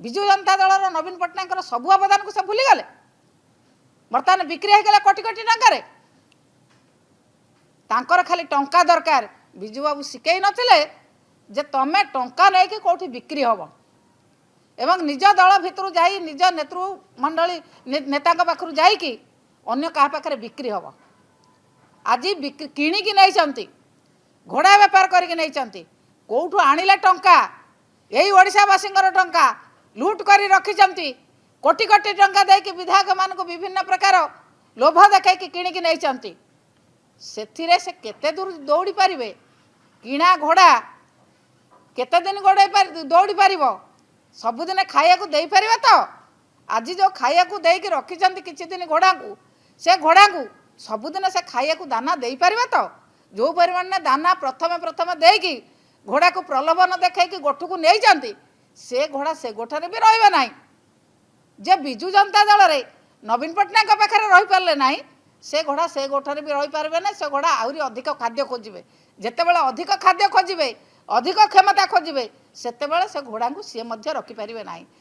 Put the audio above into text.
ବିଜୁ ଜନତା ଦଳର ନବୀନ ପଟ୍ଟନାୟକଙ୍କର ସବୁ ଅବଦାନକୁ ସେ ଭୁଲିଗଲେ। ବର୍ତ୍ତମାନ ବିକ୍ରି ହେଇଗଲା କୋଟି କୋଟି ଟଙ୍କାରେ। ତାଙ୍କର ଖାଲି ଟଙ୍କା ଦରକାର। ବିଜୁବାବୁ ଶିଖେଇ ନଥିଲେ ଯେ ତମେ ଟଙ୍କା ନେଇକି କେଉଁଠି ବିକ୍ରି ହେବ ଏବଂ ନିଜ ଦଳ ଭିତରୁ ଯାଇ ନିଜ ନେତୃମଣ୍ଡଳୀ ନେତାଙ୍କ ପାଖରୁ ଯାଇକି ଅନ୍ୟ କାହା ପାଖରେ ବିକ୍ରି ହେବ। ଆଜି ବିକ୍ରି କିଣିକି ନେଇଛନ୍ତି, ଘୋଡ଼ା ବେପାର କରିକି ନେଇଛନ୍ତି। କେଉଁଠୁ ଆଣିଲେ ଟଙ୍କା? ଏଇ ଓଡ଼ିଶାବାସୀଙ୍କର ଟଙ୍କା ଲୁଟ୍ କରି ରଖିଛନ୍ତି। କୋଟି କୋଟି ଟଙ୍କା ଦେଇକି ବିଧାୟକମାନଙ୍କୁ ବିଭିନ୍ନ ପ୍ରକାର ଲୋଭ ଦେଖାଇକି କିଣିକି ନେଇଛନ୍ତି। ସେଥିରେ ସେ କେତେ ଦୂର ଦୌଡ଼ି ପାରିବେ? କିଣା ଘୋଡ଼ା କେତେ ଦିନ ଗୋଡ଼େଇ ପାରି ଦୌଡ଼ି ପାରିବ? ସବୁଦିନ ଖାଇବାକୁ ଦେଇପାରିବେ ତ? ଆଜି ଯେଉଁ ଖାଇବାକୁ ଦେଇକି ରଖିଛନ୍ତି କିଛି ଦିନ ଘୋଡ଼ାଙ୍କୁ, ସେ ଘୋଡ଼ାଙ୍କୁ ସବୁଦିନ ସେ ଖାଇବାକୁ ଦାନା ଦେଇପାରିବେ ତ? ଯେଉଁ ପରିମାଣରେ ଦାନା ପ୍ରଥମେ ପ୍ରଥମେ ଦେଇକି ଘୋଡ଼ାକୁ ପ୍ରଲୋଭନ ଦେଖାଇକି ଗୋଠକୁ ନେଇଛନ୍ତି, ସେ ଘୋଡ଼ା ସେ ଗୋଠରେ ବି ରହିବେ ନାହିଁ। ଯେ ବିଜୁ ଜନତା ଦଳରେ ନବୀନ ପଟ୍ଟନାୟକଙ୍କ ପାଖରେ ରହିପାରିଲେ ନାହିଁ, ସେ ଘୋଡ଼ା ସେ ଗୋଠରେ ବି ରହିପାରିବେ ନାହିଁ। ସେ ଘୋଡ଼ା ଆହୁରି ଅଧିକ ଖାଦ୍ୟ ଖୋଜିବେ। ଯେତେବେଳେ ଅଧିକ ଖାଦ୍ୟ ଖୋଜିବେ, ଅଧିକ କ୍ଷମତା ଖୋଜିବେ, ସେତେବେଳେ ସେ ଘୋଡ଼ାଙ୍କୁ ସିଏ ମଧ୍ୟ ରଖିପାରିବେ ନାହିଁ।